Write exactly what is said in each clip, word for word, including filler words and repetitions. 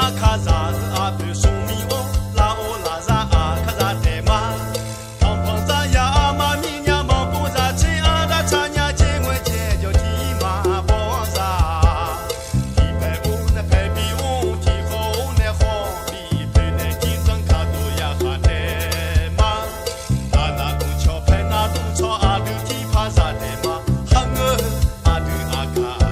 Aqkaqzaq-eu aqpoeq smrmir-or, laf-or lafzar Aqkaqzaq taef ma. Tanqpanq dzar ya armar mirnya manqbov zaq tser ardav tsaqnya caer ngoer caer jawq tiq ma bawrzaq. Tiqpaeq-or nae paeq bi-or, tiqkhawf-or nae khawf bi poeq nae jir dzanr kaq dov ya khaq taef ma. Aqnav dmq cawq paeq nav dmq cawq aqdui tiqpaq zaq taef ma. Kharngeur aqdui Aqkaqzaq.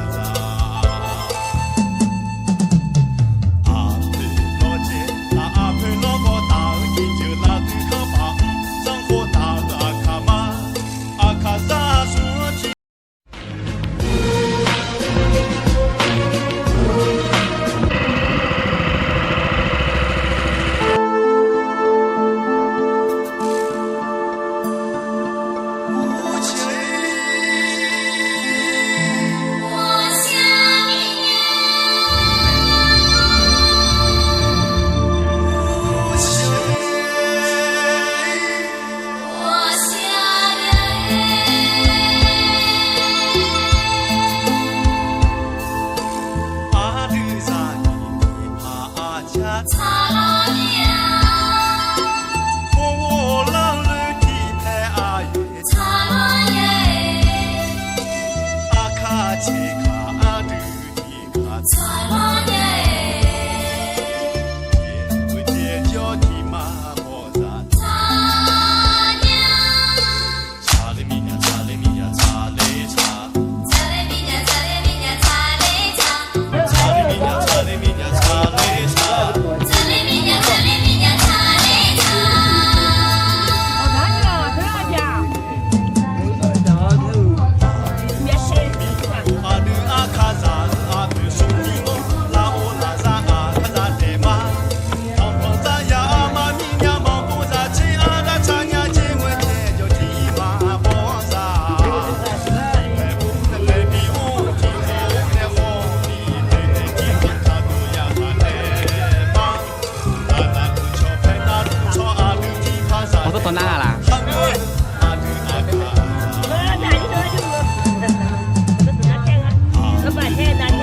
Aqpoeq lawrcaev aq,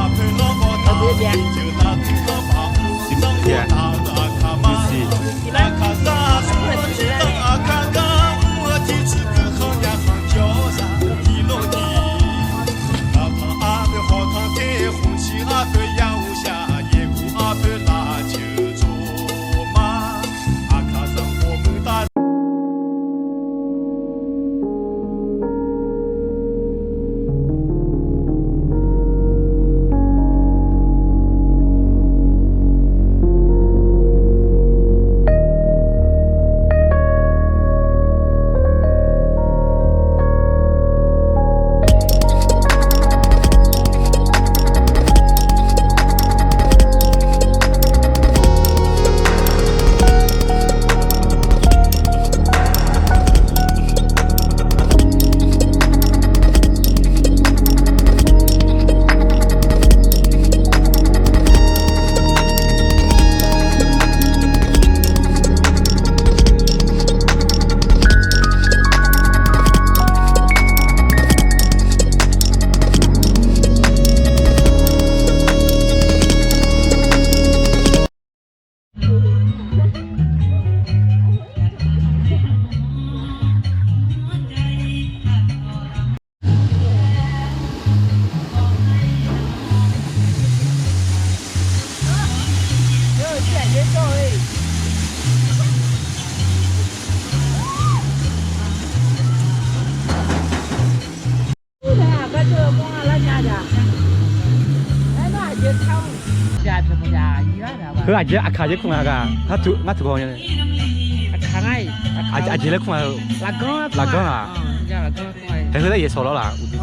aqpoeq lawrbawr taf-eu jeqjeuq lavdui kanr paq mr zanrkhov taf-eu Aqkaq ma. Aqkaqzaq smr-anr tiq Awtawr tawv nar-a laf? Heu aqjeq aqkaq jeq kur nga ghaq, ngar tuq haw nya. Aqjeq laer kur nga heu. Lafganr-aq. Hae heu laer yaeqsawq lawr laf uqduq.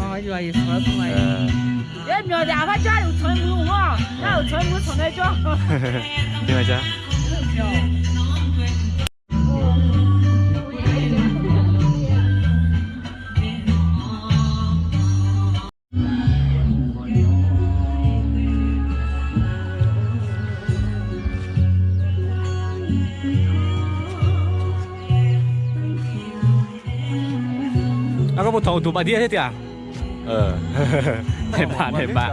Argawr boftawq uqduq bafdir-aer taef-aq. Naeqbaf naeqbaf.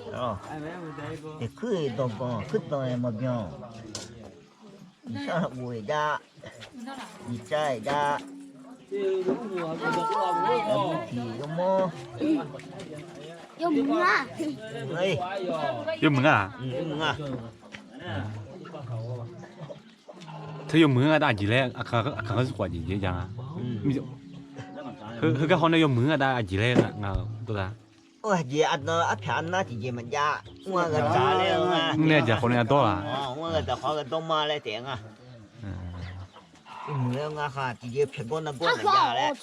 Tiq kuir-iq danqbanq kuirdanq-aer maqbyan. Nyiq shar lafghof-iq jav, nyiq cav-iq jav, tiq yawmawr, yawmuiq nga, yawmuiq nga. Teu yawmuiq nga dav aqjeq laer aqkaq-anr zurkhof aqjeq jeq ja nga. Heugar hawr nae yawmuiq nga dav aqjeq laer nga dawr da. Aqjeq ardan arpyaq arnar tiqjeq maqjav, mr-a ghaq dzaq laer-eu nga. Mr nae aqjeq khawf nae ardawr-aq, mr-a ghaq dzaq khawf-a ghaq dawr ma laer taef nga. Muiq-aer nga khaq tiqjeq pyaeqgawr nargawr maqjav laer.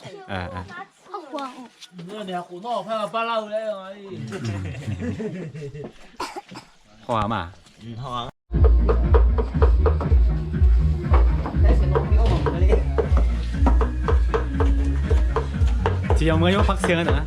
Hawr-aq ma. Tiq yawmuiq-aer yawr par khaer-anr na.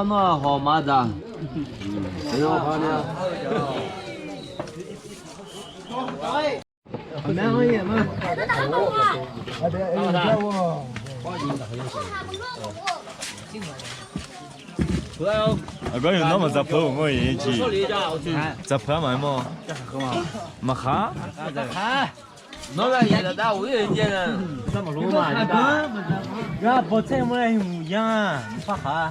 Nawr-aq hawq ma daq. Aqgawr yawqnawr maqdzaq peuq-eu mawr-iq jeq. Dzaq peuq-a maqaer mawr. Maqkhaq. Nawr ghae-iq lafdar-euq ir-eu jeq-a. Gar bawtsaer mawr-aer hmq yanr-a, mqpar khaq-a.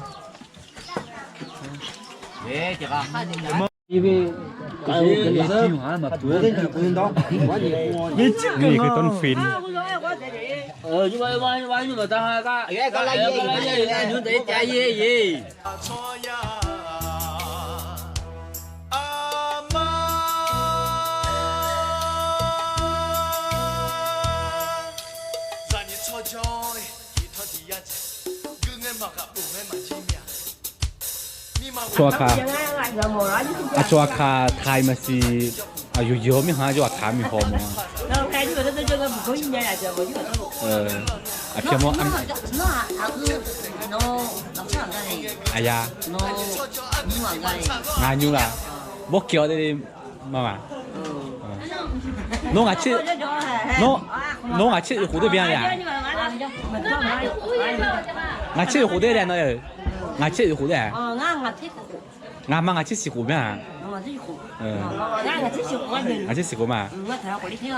Aqcawq aqkaq, aqcawq aqkaq taq-iq maqsiq, aqyawf yawq mirkhanq-anr jawr aqkaq-anr miqhaw mawf-a. Aqpyar mawr, aqya, ngaq nymr la, bawrkeuv-awr de, ma ma. Nawr ngaq tser, nawr ngaq tser oeq khof doer byan-a. Ngaq tser oeq khof doer-a nawr-eu. Ngaq tser oeq khof doer-a. Ngaq ma ngaq tser siq khof mya-a. Ngaq tser siq khof ma.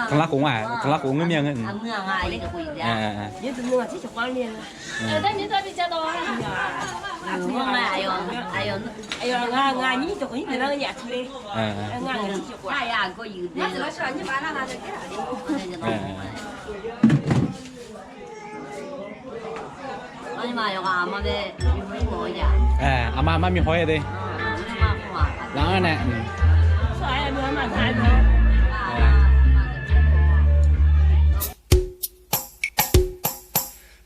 Tanqlav khof nga, tanqlav khof ngeur mir-a ngeur. Aqma, aqma, aqma miqhaw-aer de. Laf-anr nae.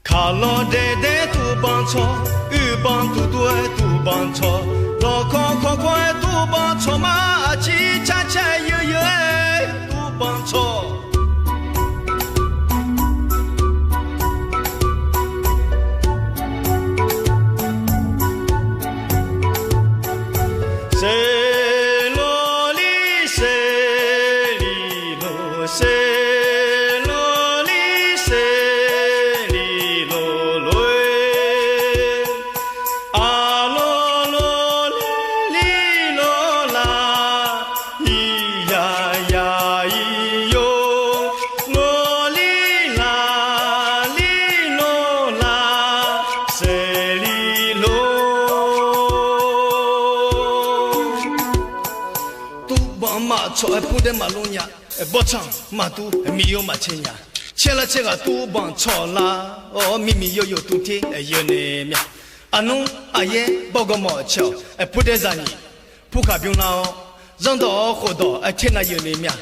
Kaqlawq daeq daeq-aer tuv banq cawq, uiq banq tuv tuv-aer tuv banq cawq, dawqkawq kawq kawq-aer tuv banq cawq ma, aqcir car car-aer yeu yeu-aer tuv banq cawq. Seqlawqli seqli lawq, seqlawqli seqli lawq lof-aer, aqlawq lawq ler li lawq la, iqyaq yaq iq yawq, lawq li laq li lawq la, seqli lawq. Tuv banq maqcawq-aer pur daer maqlor nya, bawrtsanq maqtuv miqyaw maqcae nya, caerlar caerghaq tuv banq cawq lar-awr, miqmiq yawyoq tuv ter yeu nae mya. Aqnmr aqyaer bawrgawv mawf cae-awq, pur daer zaqnyiq purkaq bymr lar-awr, zanrdawq-awr khofdawq-aer ter nav yeu nae mya.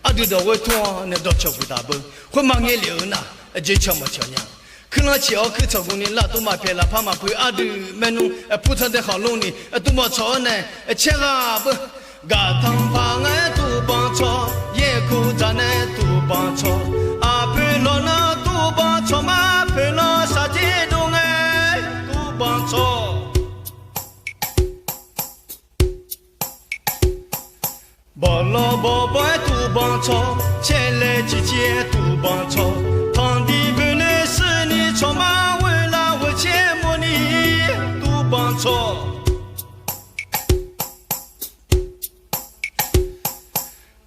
Ardui dawq ghoer tmr-awr nae dawqcawq guiqdaq beu, khoerma ngae lef-eu nar, jeq cawq mawq cawq nya. Kuirlanr ciq-awr kuir tsawq gu ni lavtuv maqpyaeq lafpar maqpuiq ardui maernmr, pur tsanr dae khanqlor ni tuv banq cawq-awr nae caerghaq beu. Gaqtanq paq ngar-aer tuv banq cawq, yaerkuq dzaq nae tuv banq cawq, aqpoeq lawq nar tuv banq cawq ma, poeq lawq shaqdzer dov ngae tuv banq cawq. Bawqlawq bawqbawr-aer tuv banq cawq, caerlae ciqcir-aer tuv banq cawq, tanqdiq boeqnoeq shuirni cawq ma, ghoeqlav ghoeqcaer mawrni tuv banq cawq.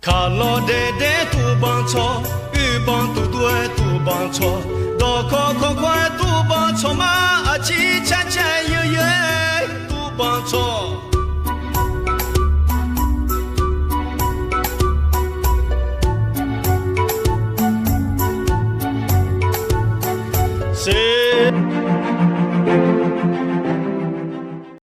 Kaqlawq daeq daeq-aer tuv banq cawq, uiq banq tuv tuv-aer tuv banq cawq, dawqkawq kawq kawq-aer tuv banq cawq ma, aqcir car car-aer yeu yeu-aer tuv banq cawq. Seq